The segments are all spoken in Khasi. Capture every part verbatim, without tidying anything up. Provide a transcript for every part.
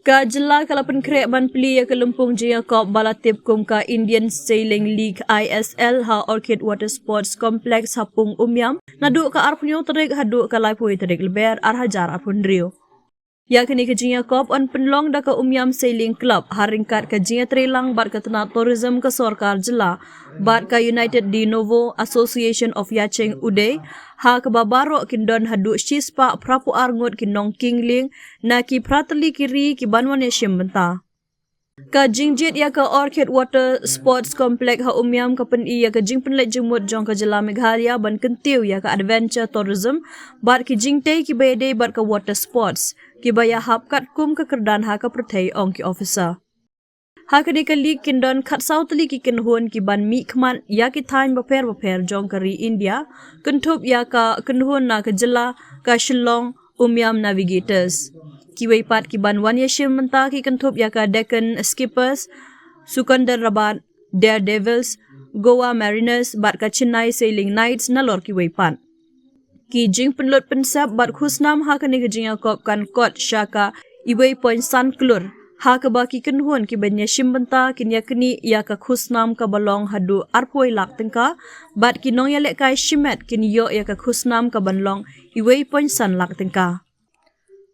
Ka jylla ka la pynkhreh ban plie ïa ka lympung jingïakop ba la tip kum ka Indian Sailing League I S L ha Orchid Water Sports Complex ha Pung Umiam naduh ka arphew tarik haduh ka laiphew tarik Lber ar hajar arphew hynriew. Ïa kane ka jingïakop yn pynlong da ka Umiam Sailing Club ha ryngkat ka jingïatreilang bad ka tnat tourism ka sorkar jylla bad ka United De Novo Association of Yacheng Uday, ha kaba baroh kin don haduh shispah phraphew ar ngut ki nongkieng lieng na ki phra tylli ki ri ki ban wan ïashim bynta. Ka jingjied ïa ka Orchid Water Sports Complex ha Umiam ka pyni ïa ka jingpynleit jingmut jong ka jylla Meghalaya ban kyntiew ïa ka adventure tourism bad ki jingtei kiba ïadei bad ka water sports kiba ïahap katkum ka kyrdan ha ka pyrthei, ong ki officer. Ha kane ka league kin don khatsaw tylli ki kynhun ki ban mihkhmat ïa ki thaiñ bapher bapher jong ka ri India, kynthup ïa ka kynhun na ka jylla ka Shillong Umiam Navigators. Kiwei pat ki ban wan ïashim bynta ki kynthup ïa ka Deccan Skippers, Secunderabad Daredevils, Goa Mariners bad ka Chennai Sailing Knights nalor kiwei pat. Ki jingpynlut pynsep bad khusnam ha kane ka jingïakop kan kot sha ka iwei point san klur, ha kaba ki kynhun ki ban ïashim bynta kin ïaknieh ïa ka khusnam kaba long haduh arphew lak tyngka bad ki nongïalehkai shimet kin ïoh ïa ka khusnam ka ban long iwei point san lak tyngka.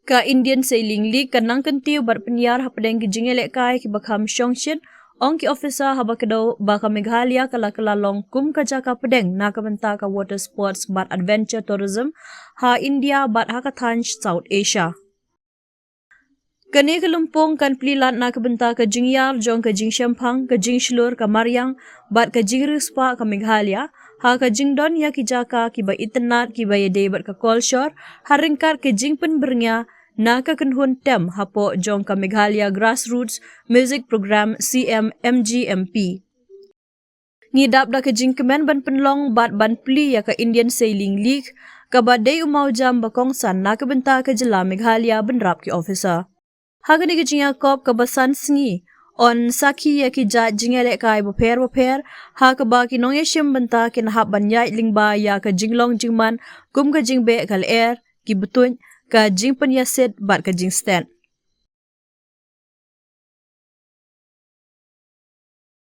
Ka Indian Sailing League ka nang kyntiew bad pynïar hapdeng ki jingïalehkai kiba kham shongshit, ong ki officer, haba kdew ba ka Meghalaya ka la kylla long kum ka jaka pdeng na ka bynta ka water sports bad adventure tourism ha India bad ha ka thaiñ South Asia. Kane ka lympung kan plie lad na ka bynta ka jingïar jong ka jingshemphang, ka jingshlur, ka mariang bad ka jingriewspah ka Meghalaya ha ka jingdon ïa ki jaka kiba itynnad kiba ïadei bad ka kolshor, ha ryngkat ka jingpynbyrngia na ka kynhun tem hapoh jong ka Meghalaya Grassroots Music Programme, C M M G M P. Ngi dap da ka jingkmen ban pynlong bad ban plie ïa ka Indian Sailing League kaba dei u mawjam ba kongsan na ka bynta ka jylla Meghalaya, bynrap ki officer. Ha kane ka jingïakop kaba san sngi yn sakhi ïa ki jait jingïalehkai bapher bapher, ha kaba ki nongïashim bynta kin hap ban ïaid lyngba ïa ka jinglong jingman kum ka jingbeh ka lyer, ki btuid, ka jingpynïasit bad ka jingstet.